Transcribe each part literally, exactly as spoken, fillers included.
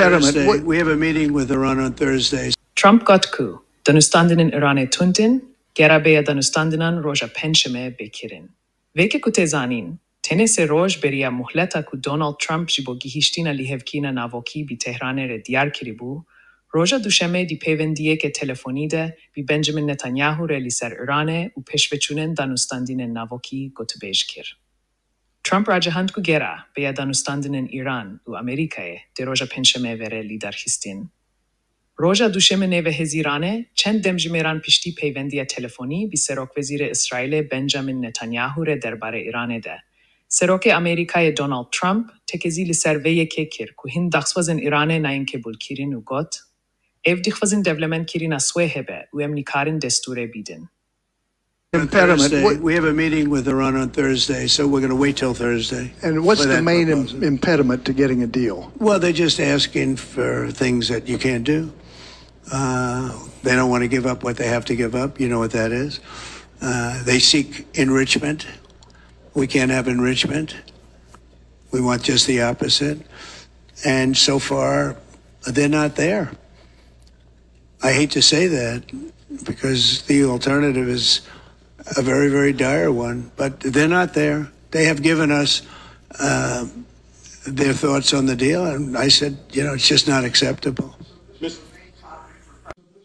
Impediment. Thursday. What- We have a meeting with Iran on Thursday. Trump got ku danûstandinên Îranê tund in, gera bêya danûstandinan roja Pêncşemê bê kirin. Vêkê ku tê zanîn, tenê sê roj beriya muhleta ku Donald Trump ji bo gihîştina lihevkirina navokî bi Tehranê re diyar kiribû, roja Duşemê di pêvendiyeke telefonî de bi Benjamin Netanyahu re li ser Îranê û pêşveçûnên danûstandinên navokî gotûbêj kir. Trump ragihand ku gera bêya danûstandinên Îran û Amerîkayê dê roja Pêncşemê vere lidarxistin. Roja Duşemê nêvehêzîranê çend demjimêran piştî peyvendiya telefonî bi Serokwezîrê Îsraîlê Benjamin Netanyahu re derbarê Îranê de, Serokê Amerîkayê Donald Trump tekezî li ser vê yekê kir ku hin daxwazên Îranê nayên qebûlkirin û got, Ev dixwazin dewlemendkirina swê hebe û em nikarin destûrê bidin. Impediment. Thursday. What- We have a meeting with Iran on Thursday, so we're gonna wait till Thursday And what's for the that main im- proposal. impediment to getting a deal? Well, they're just asking for things that you can't do. Uh, they don't want to give up what they have to give up. You know what that is. Uh, they seek enrichment. We can't have enrichment. We want just the opposite. And so far, they're not there. I hate to say that because the alternative is a very, very dire one, but they're not there. They have given us uh, their thoughts on the deal, and I said, you know, it's just not acceptable. Miss-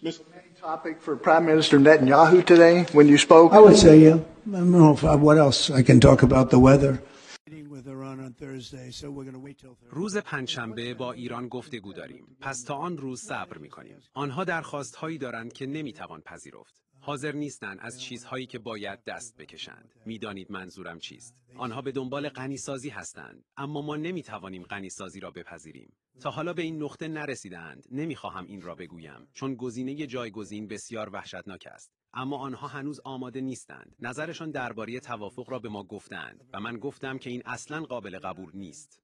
Miss- Topic for Prime Minister Netanyahu today when you spoke? I would say, yeah. I don't know if, what else I can talk about the weather. Meeting with Iran on Thursday, so we're gonna wait till Thursday. روز پنجشنبه با ایران گفتگو داریم. پس تا آن روز صبر می‌کنیم. آنها درخواست‌هایی دارند که نمی‌توان پذیرفت. حاضر نیستند از چیزهایی که باید دست بکشند. می‌دانید منظورم چیست. آنها به دنبال غنیسازی هستند، اما ما نمی‌توانیم غنیسازی را بپذیریم. تا حالا به این نقطه نرسیده‌اند. نمی‌خواهم این را بگویم، چون گزینهٔ جایگزین بسیار وحشتناک است. اما آنها هنوز آماده نیستند. نظرشان دربارهٔ توافق را به ما گفتند و من گفتم که این اصلاً قابل قبول نیست.